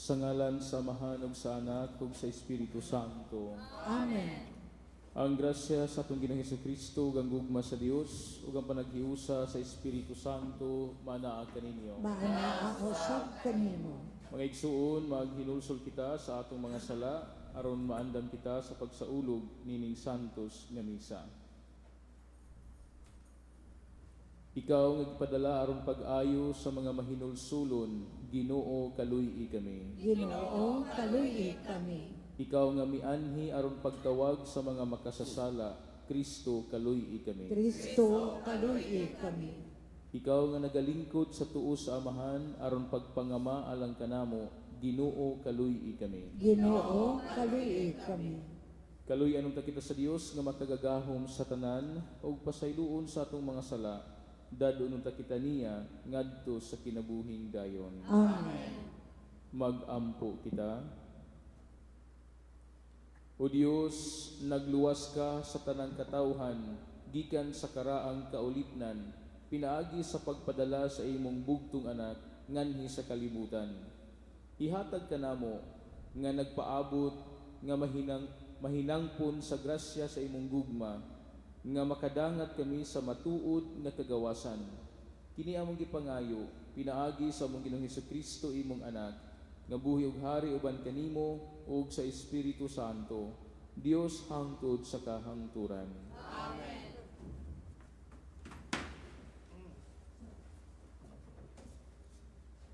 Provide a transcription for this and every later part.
Sa ngalan sa Amahan ug sa Anak ug sa Espiritu Santo. Amen. Ang grasya sa atong Ginoong Kristo ug ang gugma sa Dios ug ang panaghiusa sa Espiritu Santo manaa kaninyo. Maanaa usab kanimo. Mga igsuon, maghinulsol kita sa atong mga sala aron maandam kita sa pagsaulog nining santos nga misa. Ikaw nga gipadala aron pag-ayo sa mga mahinulsulon, Ginoo, kaluy-i kami. Ginoo, kaluy-i kami. Ikaw nga mianhi aron pagtawag sa mga makasasala, Kristo, kaluy-i kami. Kristo, kaluy-i kami. Ikaw nga nagalingkod sa tuo sa Amahan aron pagpangama alang kanamo, Ginoo, kaluy-i kami. Ginoo, kaluy-i kami. Kaluy-an unta kita sa Dios nga makagagahom sa tanan ug pasayloon sa atong mga sala. Dad-on unta kita niya ngadto sa kinabuhing dayon. Amen. Mag-ampo kita. O Dios, nagluwas ka sa tanang katawhan gikan sa karaang kaulipnan, pinaagi sa pagpadala sa imong bugtong anak nganhi sa kalibutan. Ihatag kanamo nga nagpaabot nga mahinangpon sa grasya sa imong gugma, nga makadangat kami sa matuod nga kagawasan. Kini among gipangayo pinaagi sa among Ginoong Kristo, imong anak, nga buhi ug hari uban kanimo ug sa Espiritu Santo, Dios hangtod sa kahangturan.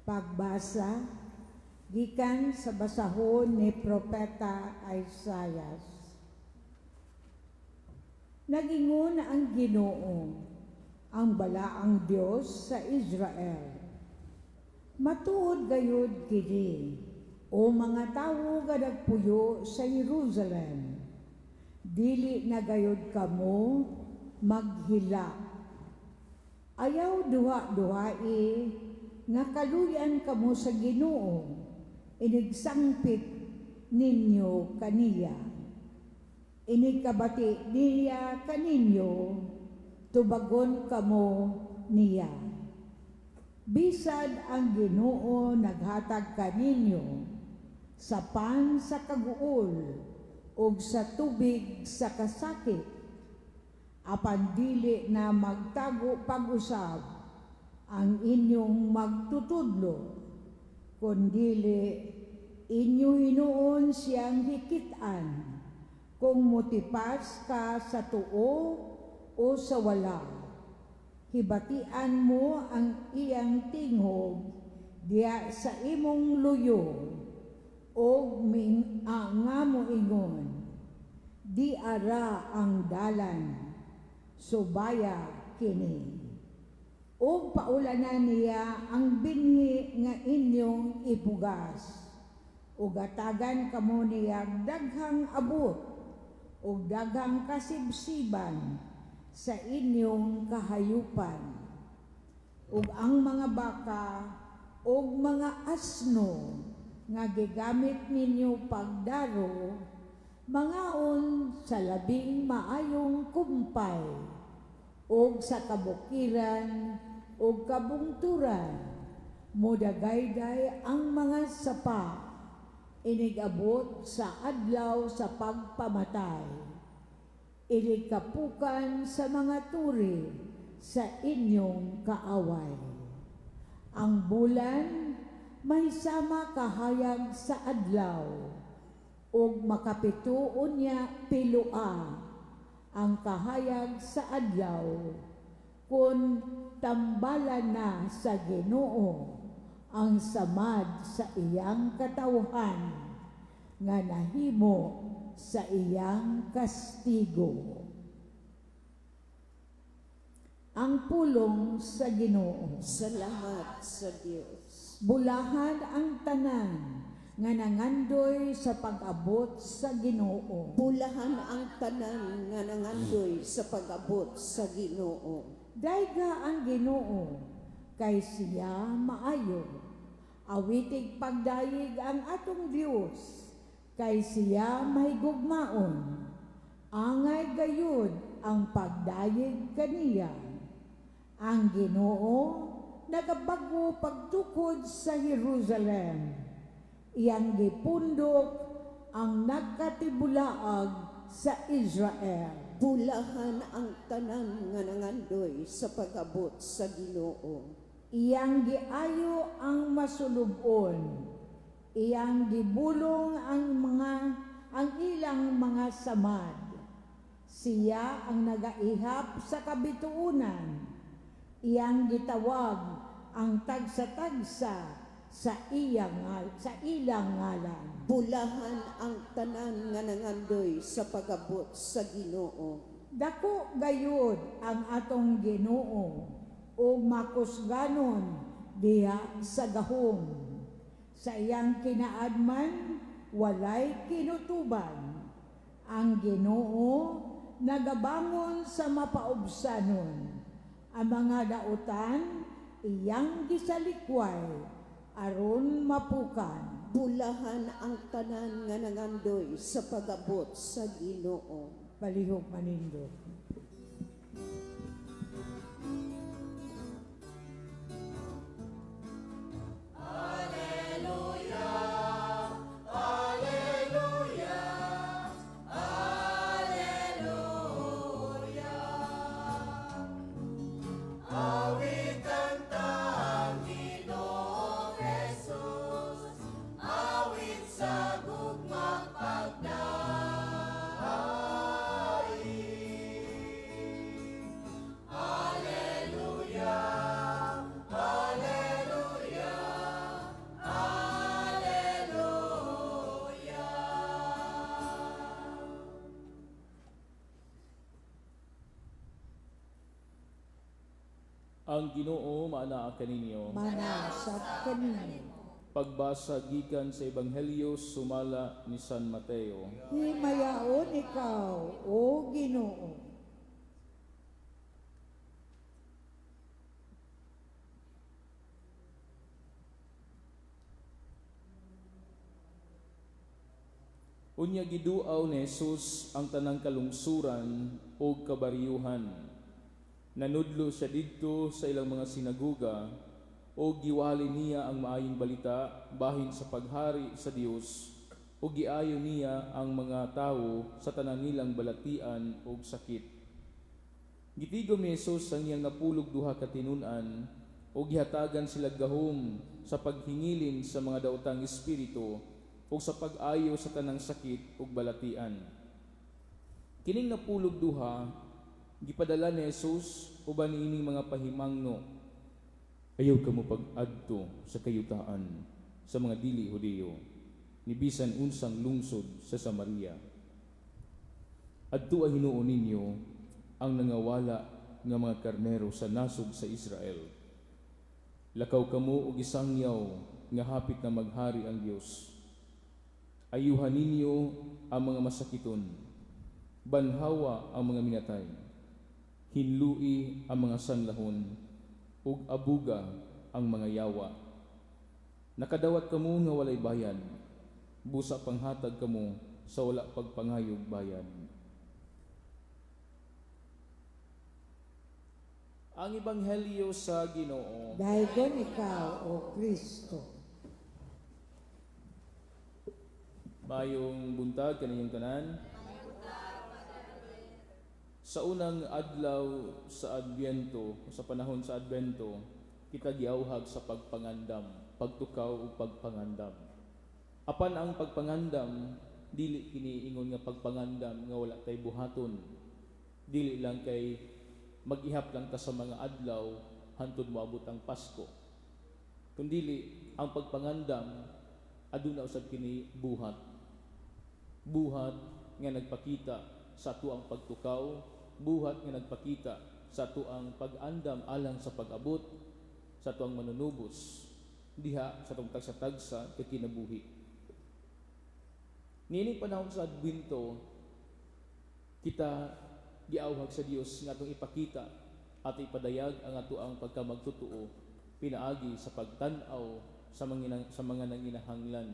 Pagbasa gikan sa basahon ni Propeta Isaias. Nagingon ang Ginoo, ang balaang Dios sa Israel: "Matuod gayud kini, o mga tawo nga nagpuyo sa Jerusalem. Dili na gayud kamo maghilak. Ayaw duha-duhai nga kaluyan kamo sa Ginoo inigsangpit ninyo kaniya. Inigkabati niya kaninyo, tubagon kamo niya. Bisad ang Ginoo naghatag kaninyo sa pan sa kaguol ug sa tubig sa kasakit, apan dili na magtago pag-usab ang inyong magtutudlo, kundili inyo hinuon siyang hikit-an kung motipas ka sa tuo o sa wala. Hibatian mo ang iyang tingog diya sa imong luyo og ming nga moingon, 'Di ara ang dalan, subaya kini.' Ug paulanan niya ang binhi nga inyong ipugas ug hatagan kamo niya daghang abot ug daghang kasibsiban sa inyong kahayupan. Ug ang mga baka ug mga asno nga gigamit ninyo pagdaro mangaon sa labing maayong kumpay ug sa kabukiran ug kabungturan modagayday ang mga sapa inig-abot sa adlaw sa pagpamatay, inig kapukan sa mga turi sa inyong kaaway. Ang bulan may sama kahayag sa adlaw ug makapito unya piloa ang kahayag sa adlaw kung tambalan na sa Ginoo ang samad sa iyang katawhan nga nahimo sa iyang kastigo." Ang pulong sa Ginoo. Salamat sa Dios. Bulahan ang tanan nga nangandoy sa pag-abot sa Ginoo. Bulahan ang tanan nga nangandoy sa pag-abot sa Ginoo. Dayga ang Ginoo kay siya maayo. Awitig pagdayeg ang atong Dios kay siya mahigugmaon. Angay gayud ang pagdayeg kaniya. Ang Ginoo nagabago pagtukod sa Jerusalem. Iyang gipundok ang nagkatibulaag sa Israel. Bulahan ang tanan nga nangandoy sa pag-abot sa Ginoo. Iyang giayo ang masulubon. Iyang gibulong ang ilang mga samad. Siya ang nagaihap sa kabituonan. Iyang gitawag ang tagsa-tagsa sa ilang ngalan. Bulahan ang tanan nga nangandoy sa pag-abot sa Ginoo. Dako gayud ang atong Ginoo ug makusganon diha sa gahom. Sa iyang kinaadman walay kinutuban. Ang Ginoo nagabangon sa mapaubsanon. Ang mga dautan iyang gisalikway aron mapukan. Bulahan ang tanan nga nangandoy sa pag-abot sa Ginoo. Palihog manindot. Ang Ginoo maanaa kaninyo. Manasap kaninyo. Pagbasa gikan sa Ebanghelyo sumala ni San Mateo. Himayaon ikaw, O Ginoo. Unya giduaw ni Jesus ang tanang kalungsuran ug kabariyuhan. Nanudlo siya didto sa ilang mga sinagoga ug giwali niya ang maayong balita bahin sa paghari sa Dios ug giayo niya ang mga tawo sa tanan nilang balatian ug sakit. Gitigom ni Jesus ang iyang napulog duha ka tinun-an ug gihatagan sila gahom sa paghingilin sa mga daotang espiritu ug sa pag-ayo sa tanang sakit ug balatian. Kining napulog duha gipadala ni Jesus uban niining mga pahimangno. Ayaw kamo pag-adto sa kayutaan sa mga dili Hudiyo, ni bisan unsang lungsod sa Samaria. Adtoa hinuon ninyo ang nangawala nga mga karnero sa nasog sa Israel. Lakaw kamo og isangyaw nga hapit na maghari ang Dios. Ayuhan ninyo ang mga masakiton, banhawa ang mga minatay, hinlui ang mga sanlahon, ug abuga ang mga yawa. Nakadawat kamo nga walay bayad, busa panghatag kamo sa wala pagpangayog bayad. Ang Ebanghelyo sa Ginoo. Daygon ikaw, O Kristo. Mayong buntag kaninyong tanan. Sa unang adlaw sa Adbyento, sa panahon sa Adbyento, kita giawhag sa pagpangandam, pagtukaw ug pagpangandam. Apan ang pagpangandam, dili kini ingon nga pagpangandam nga wala tay buhaton. Dili lang kay mag-ihap lang ta sa mga adlaw hantod moabot ang Pasko. Kundili ang pagpangandam aduna usab kini buhat. Buhat nga nagpakita sa atuang pagtukaw, buhat nga nagpakita sa atuang pag-andam alang sa pag-abot sa atuang manunubos diha sa atong tagsa-tagsa ka kinabuhi. Niining panahon sa Adbento, kita giawhag sa Dios nga atong ipakita at ipadayag ang atoang pagkamagtotoo pinaagi sa pagtan-aw sa mga nanginahanglan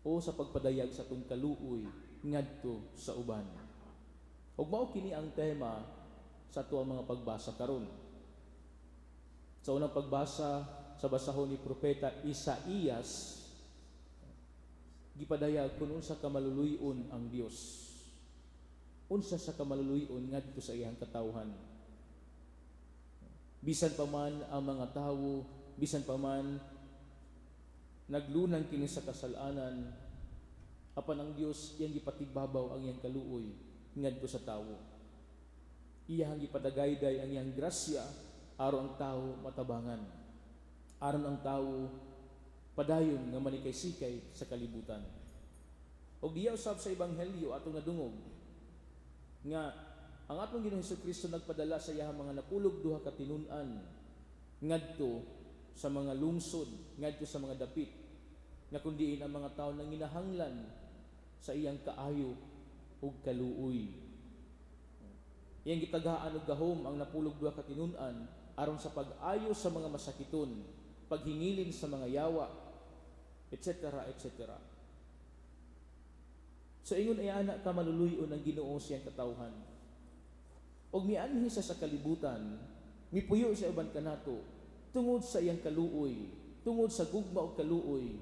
o sa pagpadayag sa atong kaluoy ngadto sa uban. Ug mao kini ang tema sa atoang mga pagbasa karon. Sa unang pagbasa sa basahon ni Propeta Isaías, Gipadayag kung unsa ka maluluy-on ang Dios. Unsa sa kamaluluy-on ngadto sa iyang katawhan. Bisan pa man ang mga tawo, bisan pa man naglunang kini sa kasalanan, apan ang Dios, iyang gipatigbabaw ang iyang kaluoy ngadto sa tawo. Iyang gipadagayday ang iyang grasya aron ang tawo matabangan. Aron ang tawo padayon nga manikay-sikay sa kalibutan. Og diya usab sa Ebanghelyo, atong nadungog nga ang atong Ginoong Kristo nagpadala sa iyang mga 12 ka tinun-an ngadto sa mga lungsod, ngadto sa mga dapit nga kun diin ang mga tawo nanginahanglan sa iyang kaayo ug kaluoy. Iyang gitagaan og gahom ang 12 ka tinun-an aron sa pag-ayo sa mga masakiton, paghingilin sa mga yawa, etc. etc. So ingon ay ana ka maluluy-on ang Ginoo siyang katawhan. Og mianhi siya sa kalibutan, mipuyo siya uban kanato tungod sa iyang kaluoy, tungod sa gugma og kaluoy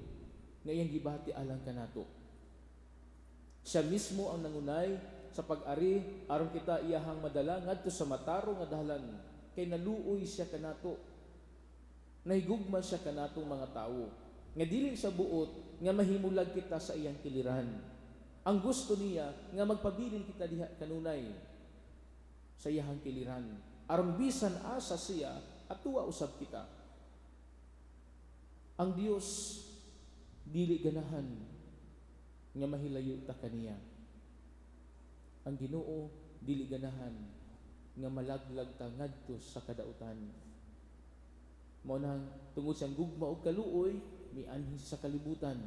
nga iyang gibati alang kanato. Siya mismo ang nangunay sa pag-ari aron kita iyahang madala ngadto sa matarong nga dalan kay naluoy siya kanato. Nahigugma siya kanatong mga tawo. Nga dili sa buot nga mahimulag kita sa iyang kiliran. Ang gusto niya nga magpabilin kita diha kanunay sa iyahang kiliran. Aron bisan asa siya, atuwa usab kita. Ang Dios dili ganahan nga mahilayo ta kaniya. Ang Ginoo dili ganahan nga malaglag ta ngadto sa kadautan. Mao nang tungod siyang gugma ug kaluoy, mianhi sa kalibutan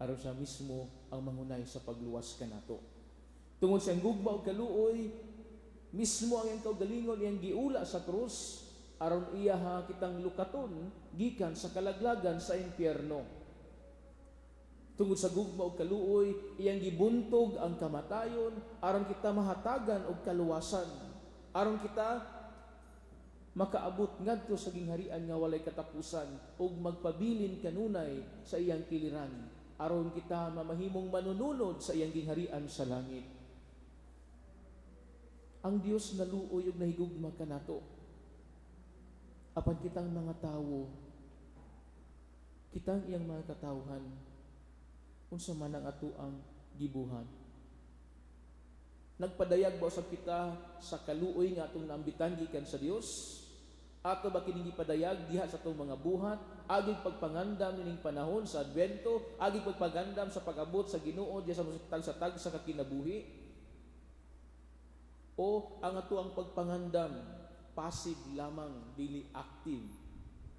aron siya mismo ang mangunay sa pagluwas kanato. Tungod siyang gugma ug kaluoy, mismo ang iyang kaugalingon iyang giula sa krus aron iyaha kitang lukaton gikan sa kalaglagan sa impyerno. Tungod sa gugma ug kaluoy, iyang gibuntog ang kamatayon aron kita mahatagan og kaluwasan, aron kita makaabot ngadto sa gingharian nga walay katapusan ug magpabilin kanunay sa iyang kiliran, aron kita mamahimong manununod sa iyang gingharian sa langit. Ang Dios naluoy ug nahigugma kanato. Apan kitang mga tawo, kitang iyang mga katawhan, unsa man ang atoang gibuhat? Nagpadayag ba usab kita sa kaluoy nga atong naambitan gikan sa Dios? Ato ba kining gipadayag diha sa atong mga buhat? Agig pagpangandam nining panahon sa Adbento, agig pagpangandam sa pag-abot sa Ginoo diha sa tagsa-tagsa ka kinabuhi? O ang atoang pagpangandam passive lamang, dili active?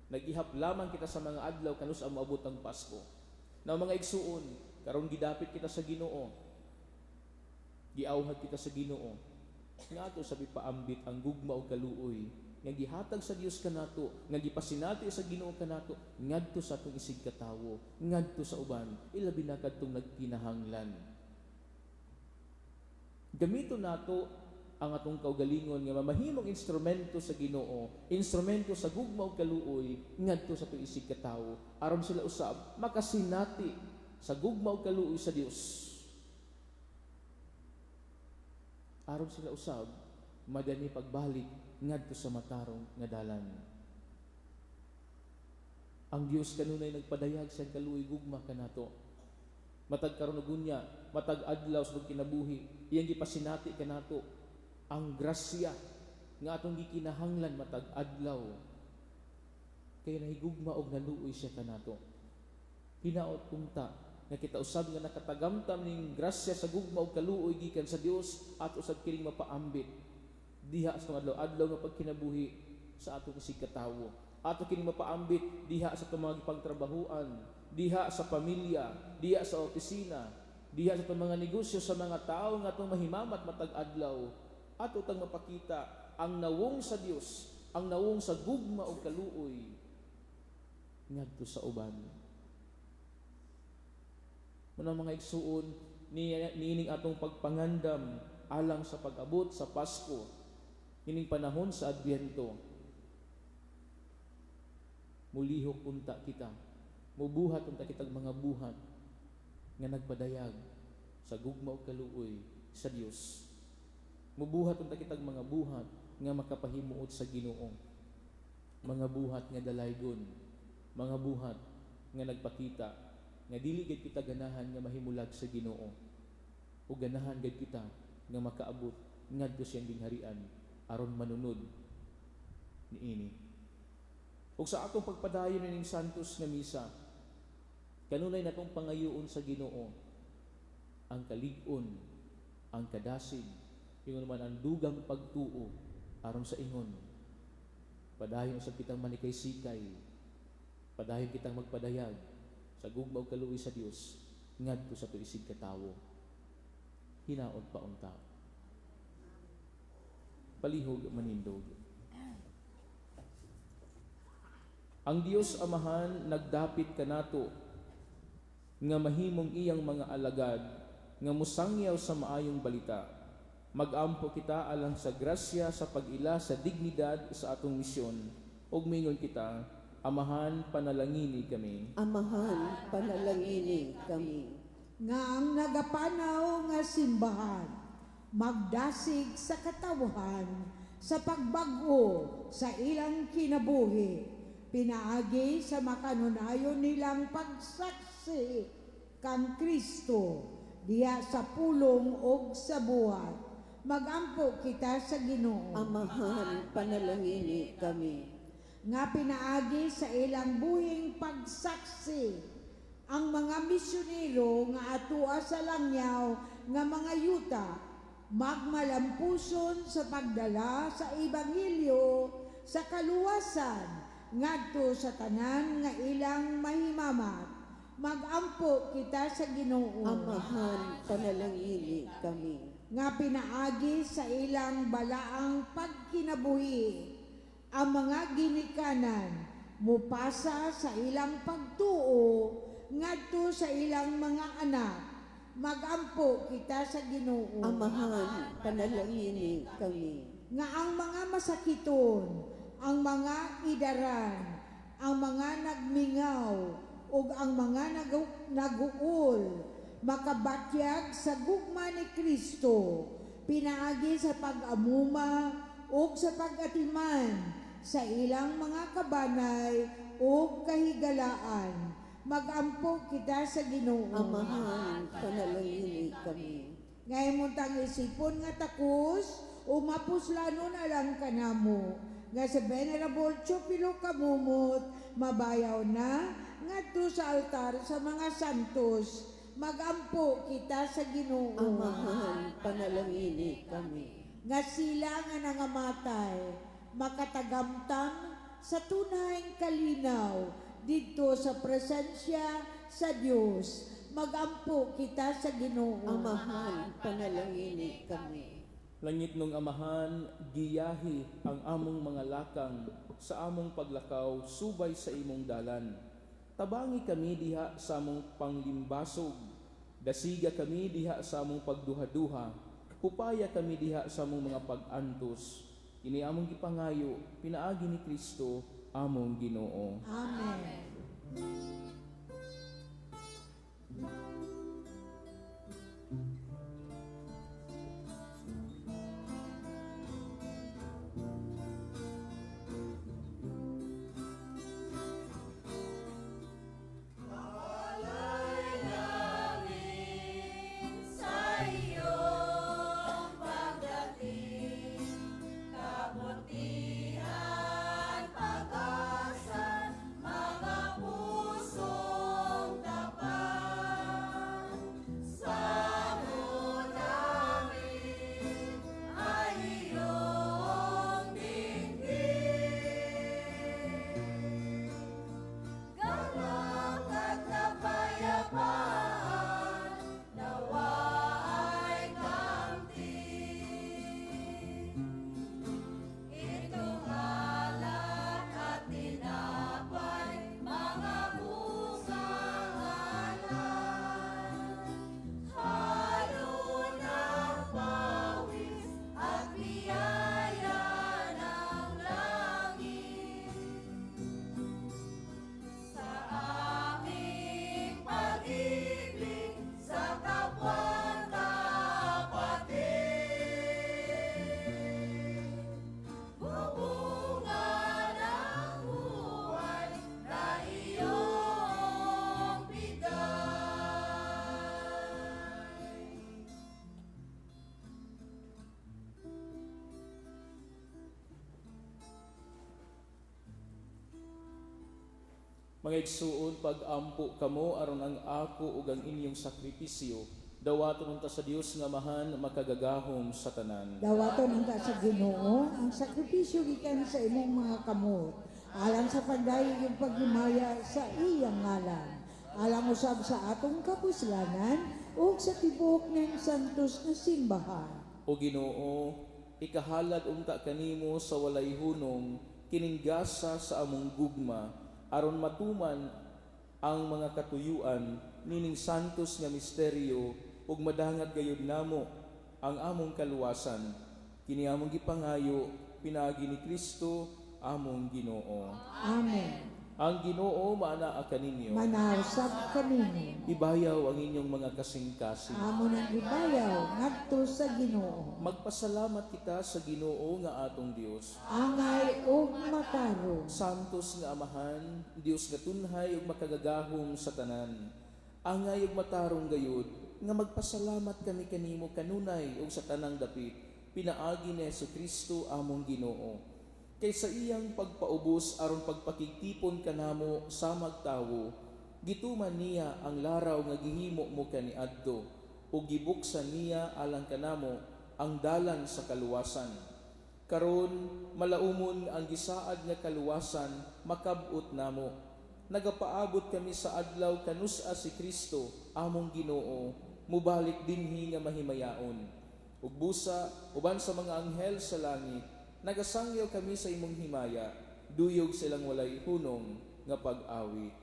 Nagihap lamang kita sa mga adlaw kanus ang moabot ang Pasko. Na mga igsuon, karon gidapit kita sa Ginoo. Giawhag kita sa Ginoo nga ato sa ipaambit ang gugma ug kaluoy nga gihatag sa Dios kanato, nga gipasinati sa Ginoo kanato ngadto sa atong isig katawo, ngadto sa uban, ilabi na kadtong nagkinahanglan. Gamito nato ang atong kaugalingon nga mamahimong instrumento sa Ginoo, instrumento sa gugma ug kaluoy ngadto sa atong isig katawo, aron sila usab makasinati sa gugma ug kaluoy sa Dios. Aron sila usab madani pagbalik ngadto sa matarong nga dalan. Ang Dios kanunay nagpadayag sa kaluoy, gugma kanato. Matag karon ug unya, matag adlaw sa kinabuhi, iyang gipasinati kanato ang grasya nga atong gikinahanglan matag adlaw. Kay nahigugma og naluoy siya kanato. Hinaot unta nga kita usab nga nakatagamtam ning grasya sa gugma ug kaluoy gikan sa Dios, at usab kining mapaambit diha sa adlaw-adlaw nga pagkinabuhi sa atong isig katawo. Ato kining mapaambit diha sa atong mga gipagtrabahuan, diha sa pamilya, diha sa opisina, diha sa atong mga negosyo, sa mga tawo nga atong mahimamat matag adlaw. Ato tang mapakita ang nawong sa Dios, ang nawong sa gugma ug kaluoy ngadto sa uban. Muna, mga igsuon, niining atong pagpangandam alang sa pag-abot sa Pasko, ining panahon sa Adbyento, mulihok unta kita, mubuhat unta kitag mga buhat. nga nagpadayag sa gugma ug kaluoy sa Dios. Mubuhat unta kitag mga buhat nga makapahimuot sa Ginoo. Mga buhat nga dalaygon, mga buhat nga nagpakita nga dili gid kita ganahan nga mahimulag sa Ginoo. O ganahan gid kita nga makaabot ngadto siyang gingharian aron manunod niini. Ug sa atong pagpadayon nining Santos nga misa, kanunay natong pangayoon sa Ginoo ang kalig-on, ang kadasig, ingon man ang dugang pagtuo aron sa ingon. Padayon usab kitang manikay-sikay, padayon kitang magpadayag sa gugma ug kaluoy sa Dios ngadto sa tuisig katawo. Hinaot pa unta. Palihog manindog. Ang Dios Amahan nagdapit kanato nga mahimong iyang mga alagad nga mosangyaw sa maayong balita. Magampo kita alang sa grasya sa pag-ila sa dignidad sa atong misyon. Ug mingon kita, Amahan, panalangini kami. Amahan, panalangini kami. Nga ang nagapanaw nga simbahan magdasig sa katawhan sa pagbag-o sa ilang kinabuhi, pinaagi sa makanunayon nilang pagsaksi kang Kristo diha sa pulong og sa buhat. Magampo kita sa Ginoo. Amahan, panalangini kami. Nga pinaagi sa ilang buhing pagsaksi ang mga misyonero nga atua sa langyaw nga mga yuta magmalampuson sa pagdala sa ebanghelyo sa kaluwasan ngadto sa tanan nga ilang mahimamat. Magampo kita sa Ginoo. Amahan, panalangini kami. Nga pinaagi sa ilang balaang pagkinabuhi ang mga ginikanan mupasa sa ilang pagtuo ngadto sa ilang mga anak. Magampo kita sa Ginoo. Amahan, panalangini kami. Nga ang mga masakiton, ang mga idaran, ang mga nagmingaw ug ang mga naguol makabatyag sa gugma ni Kristo pinaagi sa pag-amuma ug sa pag-atiman sa ilang mga kabanay ug kahigalaan. Magampo kita sa Ginoo. Amahan, panalangini kami. Ngayon mo tang isipon nga takos, umapuslanon alang kanamo. Nga sa Venerable Chupilo Kamumot, mabayaw na ngadto sa altar sa mga santos. Magampo kita sa Ginoo. Amahan, panalangini kami. Nga sila nga nangamatay, makatagamtam sa tunay kalinaw didto sa presensya sa Dios. Magampo kita sa Ginoo. Amahan, panalangini kami. Langit nung Amahan, giyahi ang among mga lakang sa among paglakaw subay sa imong dalan. Tabangi kami diha sa among panglimbasog. Dasiga kami diha sa among pagduhaduha. Hupaya kami diha sa among mga pag-antos. Ini among gipangayo, pinaagi ni Kristo, among Ginoo. Amen. Pag-asa, mga puso. Mga igsuon, pag-ampo kamo aron ang ako ug ang inyong sakripisyo dawaton unta sa Dios nga Amahan makagagahom sa tanan. Dawaton unta sa Ginoo ang sakripisyo gikan sa imong mga kamot alang sa pagdayeg ug paghimaya sa iyang ngalan, alang usab sa atong kapuslanan ug sa tibuok ng santos nga simbahan. O Ginoo, ikahalad unta kanimo sa walay hunong kining gasa sa among gugma aron matuman ang mga katuyuan nining santos nga misteryo ug madangat gayud namo ang among kaluwasan. Kini among gipangayo pinaagi ni Kristo among Ginoo. Amen. Ang Ginoo maanaa kaninyo. Manausab kanimo. Ibayaw ang inyong mga kasing-kasing. Amo nang ibayaw ngadto sa Ginoo. Magpasalamat kita sa Ginoo nga atong Dios. Angay ug matarong. Santos nga Amahan, Dios nga tunhay ug makagagahom sa tanan. Angay ug matarong gayud nga magpasalamat kami kanimo kanunay ug sa tanang dapit pinaagi ni Hesukristo among Ginoo. Kay sa iyang pagpaubos aron pagpakigtipon kanamo sa magtawo, gituman niya ang laraw nga gihimo mo kaniadto ug gibuksan niya alang kanamo ang dalan sa kaluwasan. Karon malaumon ang gisaad nga kaluwasan makab-ot namo. Nagapaabot kami sa adlaw kanus-a si Kristo among Ginoo mubalik dinhi nga mahimayaon. Ug busa uban sa mga anghel sa langit nagasangyaw kami sa imong himaya, duyog silang walay hunong nga pag-awit.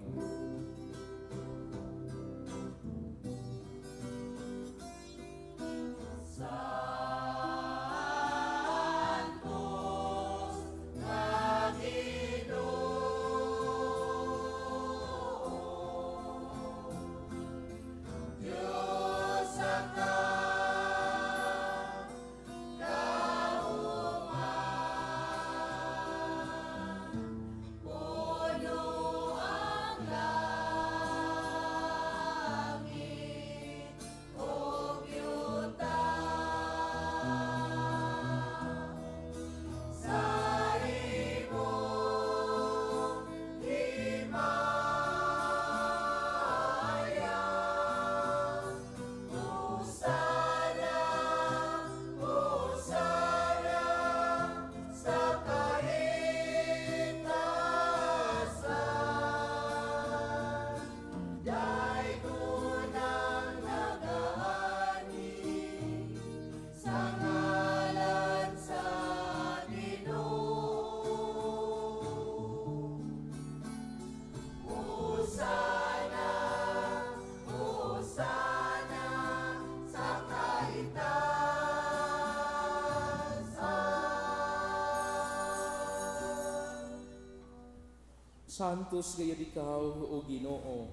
Santos gayud ikaw, o Ginoo,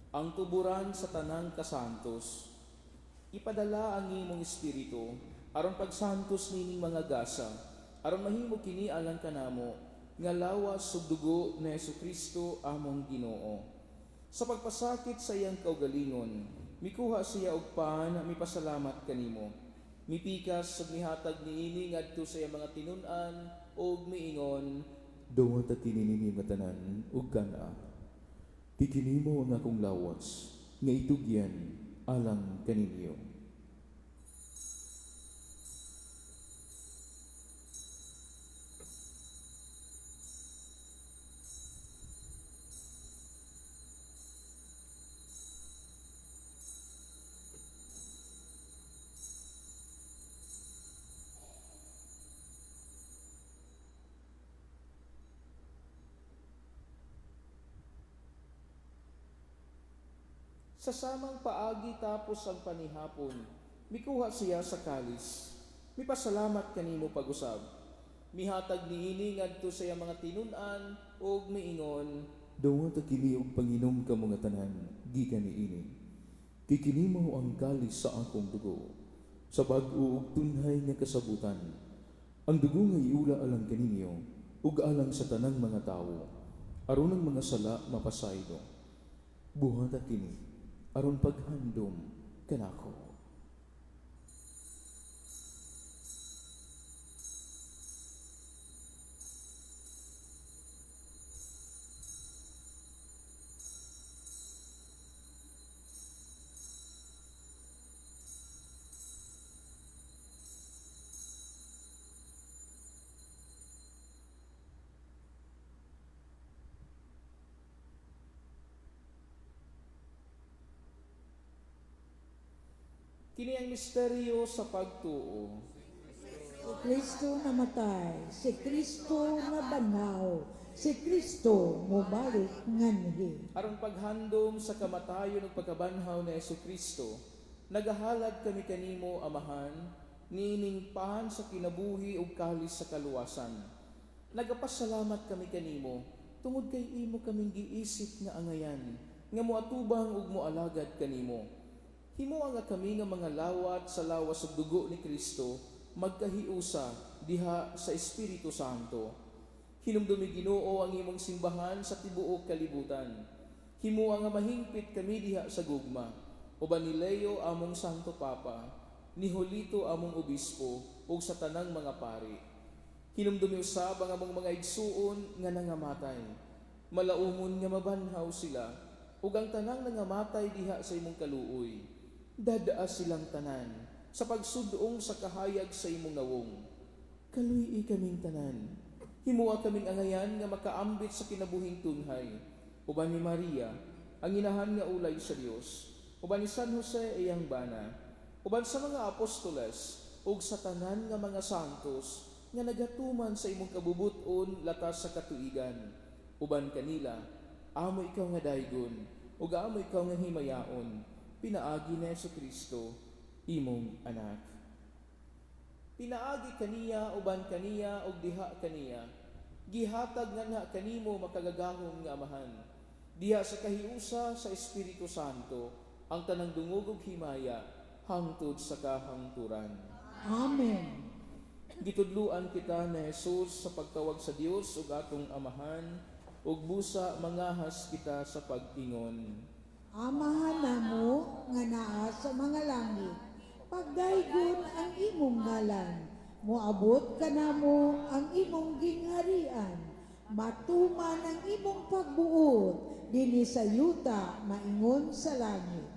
ang tuburan sa tanang kasantos. Ipadala ang imong espiritu aron pagsantos nining mga gasa, aron mahimo kini alang kanamo nga lawas ug dugo ni Hesukristo among Ginoo. Sa pagpasakit sa iyang kaugalingon, mikuha siya og pan, mipasalamat kanimo. Mipikas ug mihatag niini ngadto sa iyang mga tinun-an ug miingon, Dawata kini ninyo nga tanan ug kana. Kay kini mao ang akong lawas nga itugyan alang kaninyo. Sa samang paagi tapos ang panihapon, mikuha siya sa kalis. Mipasalamat kanimo pag-usab. Mihatag niini ngadto sa iyang mga tinun-an ug miingon, Dawata kini og panginom kamo nga tanan gikan niini. Kay kini mao ang kalis sa akong dugo, sa bag-o ug tunhay nga kasabutan. Ang dugo nga iula alang kaninyo ug alang sa tanang mga tawo, aron ang mga sala mapasaylo. Buhata kini aron paghandom kanako. Kini ang misteryo sa pagtuo. Si Kristo namatay, si Kristo nabanhaw, si Kristo mobalik nganhi. Aron paghandom sa kamatayon ug pagkabanhaw ni Kristo, nagahalad kami kanimo, Amahan, niining pan sa kinabuhi ug kalis sa kaluwasan. Nagapasalamat kami kanimo tungod kay imo kaming giisip nga angayan nga moatubang ug moalagad kanimo. Himoa nga kami nga mga lawat sa lawas ug dugo ni Kristo magkahiusa diha sa Espiritu Santo. Hinumdumi, Ginoo, ang imong simbahan sa tibuok kalibutan. Himoa nga mahingpit kami diha sa gugma. Uban ni Leo among Santo Papa, ni Julito among obispo, ug sa tanang mga pari. Hinumdumi usab ang among mga igsuon nga nangamatay. Malaumon nga mabanhaw sila, ug ang tanang nangamatay diha sa imong kaluoy. Dadaa silang tanan sa pagsudong sa kahayag sa imong nawong. Kaluy-i kaming tanan. Himua kaming angayan nga makaambit sa kinabuhing tunhay. Uban ni Maria, ang inahan nga ulay sa Dios. Uban ni San Jose iyang bana. Uban sa mga apostoles ug sa tanan nga mga santos nga nagatuman sa imong kabubuton latas sa katuigan. Uban kanila, amo ikaw nga daygon ug amo ikaw nga himayaon, pinaagi ni Kristo, imong anak. Pinaagi kaniya, uban kaniya, ug diha kaniya, gihatag nganha kanimo, makagagahom nga Amahan, diha sa kahiusa sa Espiritu Santo, ang tanang dungog ug himaya hangtod sa kahangturan. Amen. Gitudluan kita ni Jesus sa pagtawag sa Dios ug atong Amahan, ug busa mangahas kita sa pag-ingon. Amahan namo nga naa sa mga langit, pagdaygon ang imong ngalan, moabot kanamo ang imong gingharian, matuman ang imong pagbuot dinhi sa yuta maingon sa langit.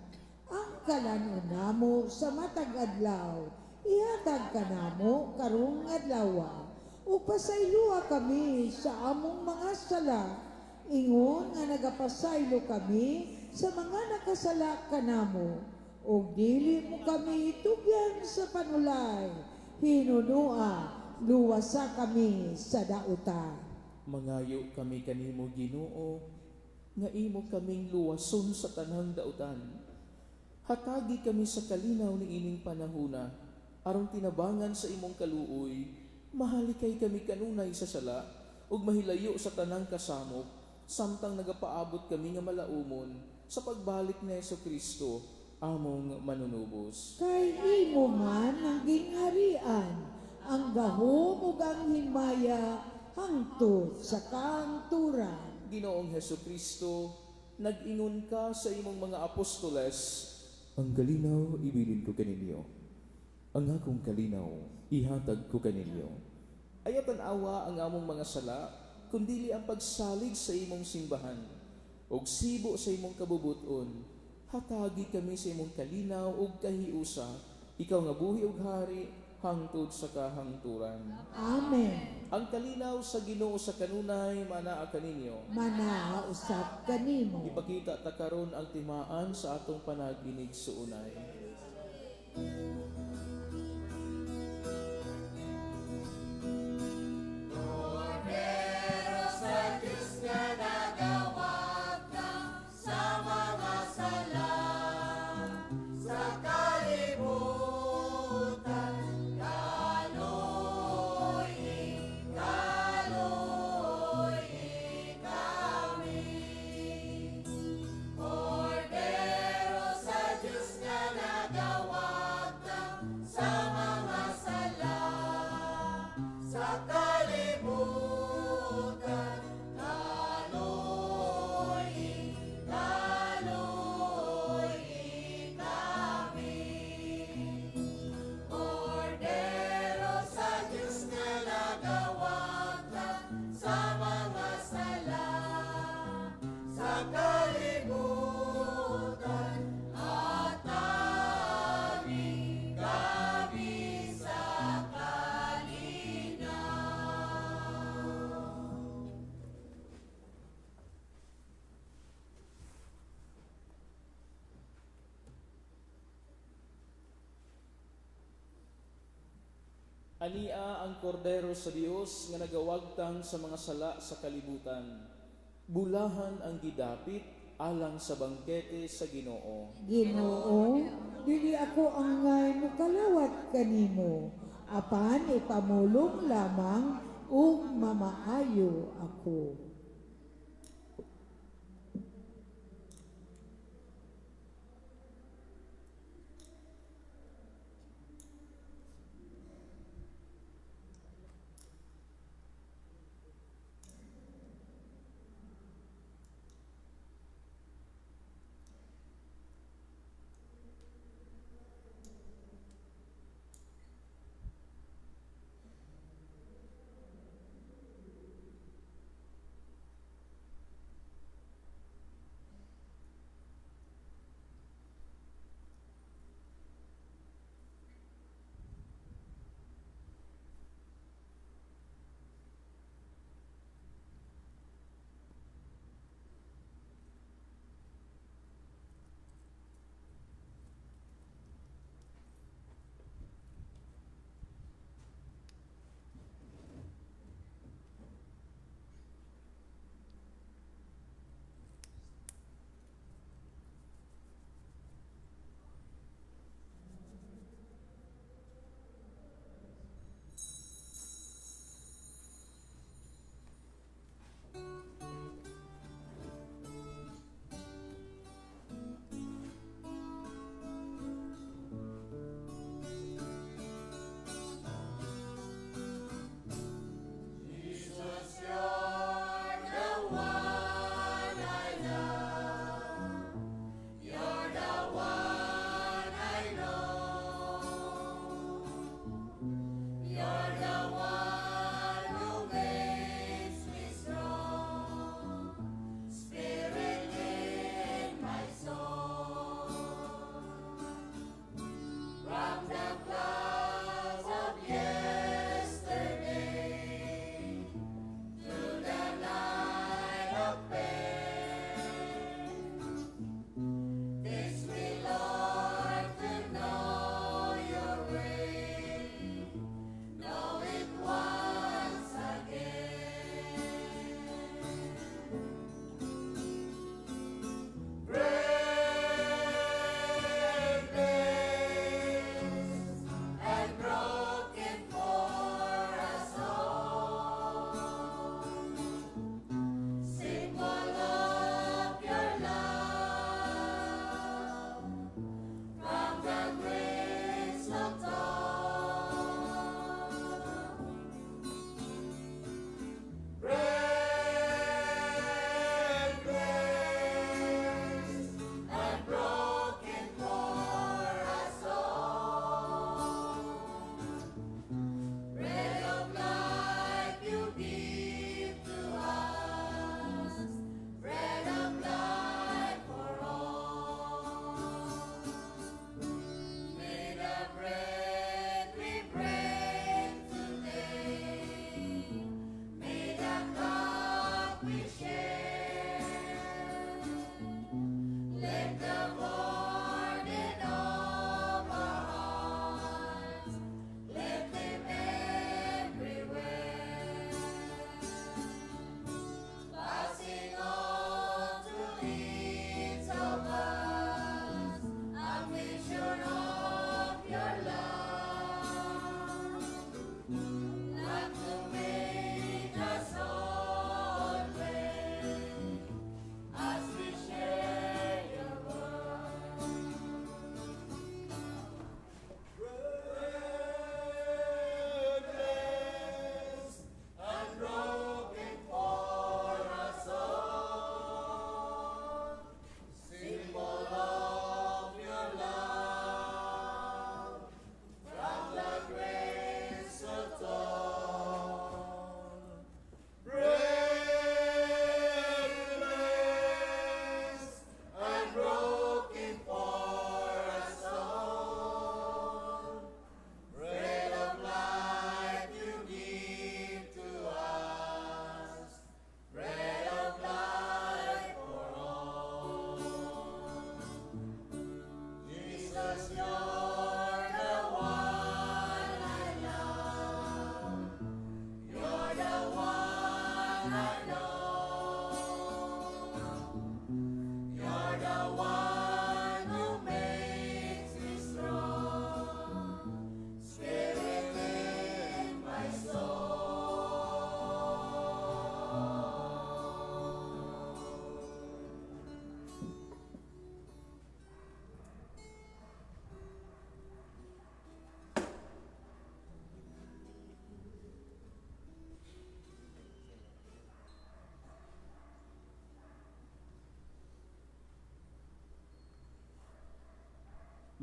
Ang kalanon namo sa matag adlaw, ihatag kanamo karong adlaw, ug pasayloa kami sa among mga sala, ingon nga nagapasaylo kami sa mga nakasala kanamo, ug dili mo kami tugyan sa panulay, hinunoa luwasa kami sa dauta. Mangayo kami kanimo, Ginoo, nga imo kaming luwason sa tanang dautan. Hatagi kami sa kalinaw ni ining panahuna, aron tinabangan sa imong kaluoy, mahalikay kami kanunay sa sala ug mahilayo sa tanang kasamok, samtang nagapaabot kami nga malaumon sa pagbalik ni Kristo among manunubos. Kay imo man ang gingharian, ang gahom ug ang himaya hangtod sa kahangturan. Ginoong Kristo, nag-ingon ka sa imong mga apostoles, "Ang kalinaw ibilin ko kaninyo. Ang akong kalinaw ihatag ko kaninyo." Ayaw tan-awa ang among mga sala, kundili ang pagsalig sa imong simbahan. Og sibo sa imong kabubuton, hatagi kami sa imong kalinaw ug kahiusa, ikaw nga buhi ug hari hangtod sa kahangturan. Amen. Ang kalinaw sa Ginoo sa kanunay manaa kaninyo. Manaa usab kanimo. Ipakita ta karon ang timaan sa atong panag-inigsuonay. Sa Diyos nga Ania ang kordero sa Dios nga nagawagtang sa mga sala sa kalibutan. Bulahan ang gidapit alang sa bangkete sa Ginoo. Ginoo, dili ako angay mokalawat kanimo, apan ipamulong lamang ug mamaayo ako.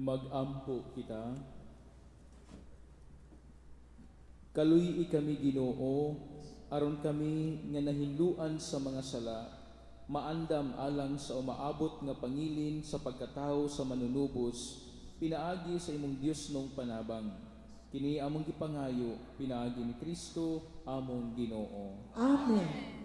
Magampo kita. Kaluy-i kami, Ginoo, aron kami nga nahinluan sa mga sala, maandam alang sa umaabot nga pangilin sa pagkatao sa manunubos, pinaagi sa imong Diosnong panabang. Kini among gipangayo pinaagi ni Kristo among Ginoo. Amen.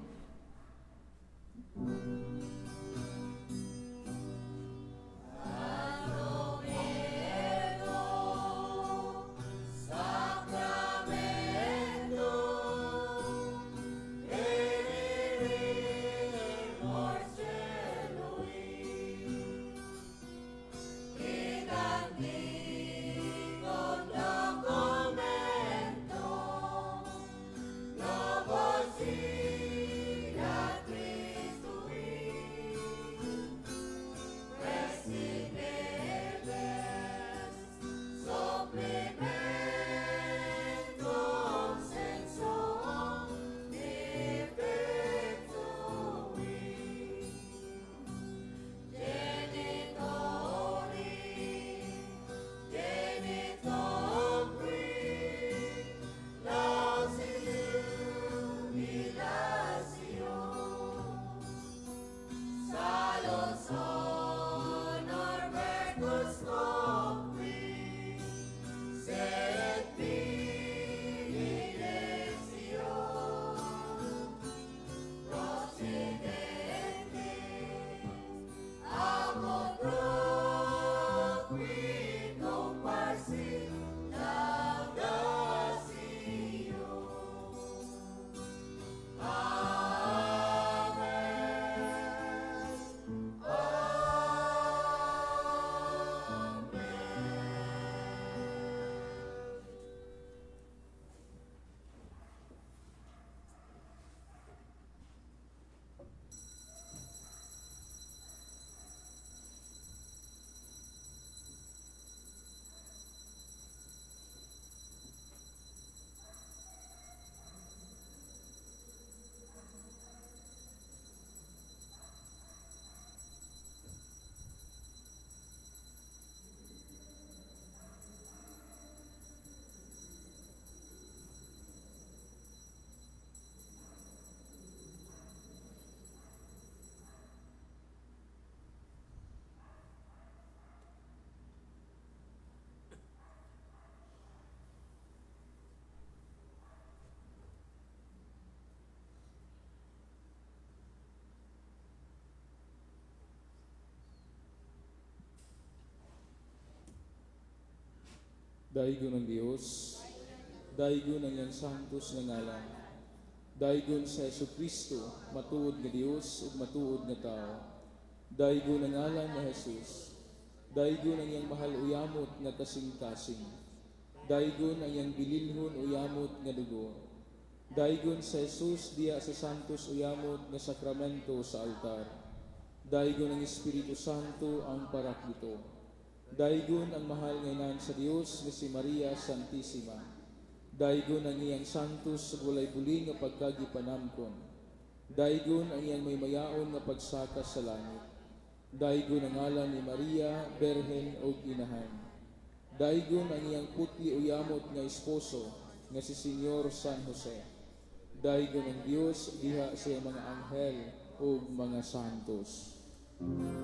Daygon ang Dios, daygon ang iyang santos nga ngalan. Daygon sa Hesus Kristo, matuod nga Dios ug matuod nga tao. Daygon ang ngalan ni Jesus. Daygon ang iyang mahal uyamot nga kasing-kasing. Daygon ang iyang bililhon uyamot nga dugo. Daygon sa Jesus diya sa santos uyamot nga sakramento sa altar. Daygon ang Espiritu Santo ang Paraklito. Daygon ang mahal nga inahan sa Dios nga si Maria Santissima. Daygon ang iyang santos ug walay buli nga pagkagipanamkon. Daygon ang iyang maymayaon nga pagsaka sa langit. Daygon ang ngalan ni Maria, Berhen ug Inahan. Daygon ang iyang putli uyamot nga esposo nga si Senyor San Jose. Daygon ang Dios diha sa iyang mga anghel ug mga santos. O.